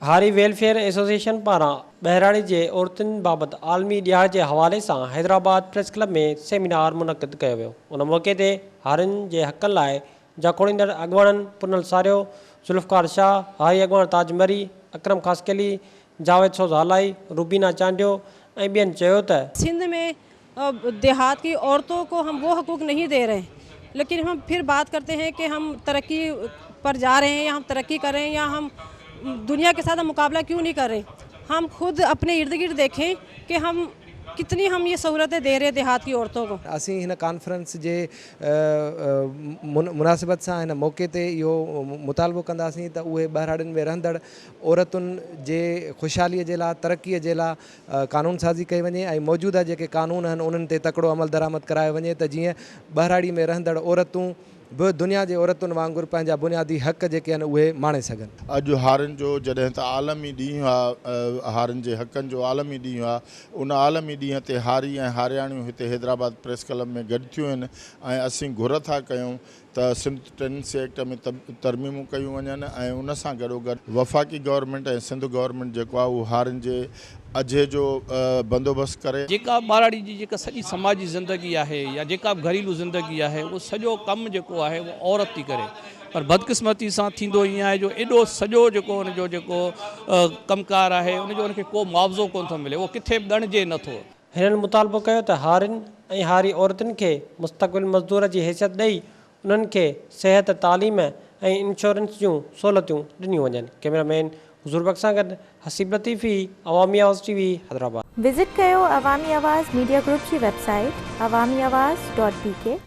هاري welfare association پاران ٻهراڙي جي عورتن بابت عالمي ڏهاڙي جي حوالي سان حيدرآباد پريس ڪلب ۾ سيمينار منعقد ڪيو ويو. ان موقعي تي هارين جي حقن لاء جاکوڙيندڙ اڳواڻن پنهل ساريو، ذوالفقار شاهه، هاري اڳواڻ تاج مري، اڪرم خاصخيلي، جاويد سوز هالائي، روبينا چانڊيو ۽ ٻين چيو ته. سنڌ ۾ देहात की औरतों को हम वो हकूक़ नहीं दे रहे हैं लेकिन हम फिर बात करते हैं कि हम तरक्की पर जा रहे हैं या हम तरक्की कर रहे हैं या हम दुनिया के साथ हम मुकाबला क्यों नहीं कर रहे। हम खुद अपने इर्द गिर्द देखें कि हम कितनी हम ये सहूलतें दे रहे हैं देहात की औरतों को। असीं हिन कॉन्फ्रेंस जे मुनासिबत सां हिन मौक़े ते इहो मुतालबो कंदासीं त उहे ॿहिराड़ियुनि में रहंदड़ औरतुनि जे ख़ुशहालीअ जे लाइ, तरक़ीअ जे लाइ قانون سازي ڪئي وڃي ۽ موجوده جيڪي قانون آهن انهن تي تڪڙو عملدرآمد ڪرايو وڃي ته جيئن ٻهراڙي ۾ رهندڙ عورتون به دنيا جي عورتن وانگر پنهنجا بنيادي حق جيڪي آهن اهي ماڻي سگهن. اڄ هارين جو جڏهن ته عالمي ڏينهن آ، هارين جي حقن جو عالمي ڏينهن آ، ان عالمي ڏينهن تي هاري ۽ هارياڻيون هتي حيدرآباد پريس ڪلب ۾ گڏ ٿيون آهن ۽ اسين گهر ٿا ڪيون ته سنڌ ٽيننسي ايڪٽ ۾ ترميمون ڪيون وڃن ۽ ان سان گڏوگڏ وفاقي گورنمينٽ ۽ سنڌ گورنمينٽ جيڪو آهي اهو هارين جي اجهي جو بندوبست ڪري. جيڪا ٻهراڙي جي جيڪا سڄي سماجي زندگي آهي يا جيڪا به گهريلو زندگي آهي اهو سڄو ڪم جيڪو آهي اهو عورت ٿي ڪري پر بدقسمتي سان ٿيندو ائين آهي جو ايڏو سڄو جيڪو ان جو جيڪو ڪم ڪار آهي ان جو ان کي ڪو معاوضو ڪونه ٿو ملي اهو ڪٿي به ڳڻجي نه ٿو. هنن مطالبو ڪيو ته هارين ۽ هاري عورتن کي مستقبل مزدور جي حيثيت ڏئي انهن کي صحت، تعليم ۽ انشورنس جون سهولتون ڏنيون وڃن. ڪئميرا مين حضور بخش سان گڏ Haseeb Latifi, Awami Awaz T V, Hyderabad. Visit ڪيو عوامي آواز ميڊيا گروپ جي website Awami Awaz dot B K.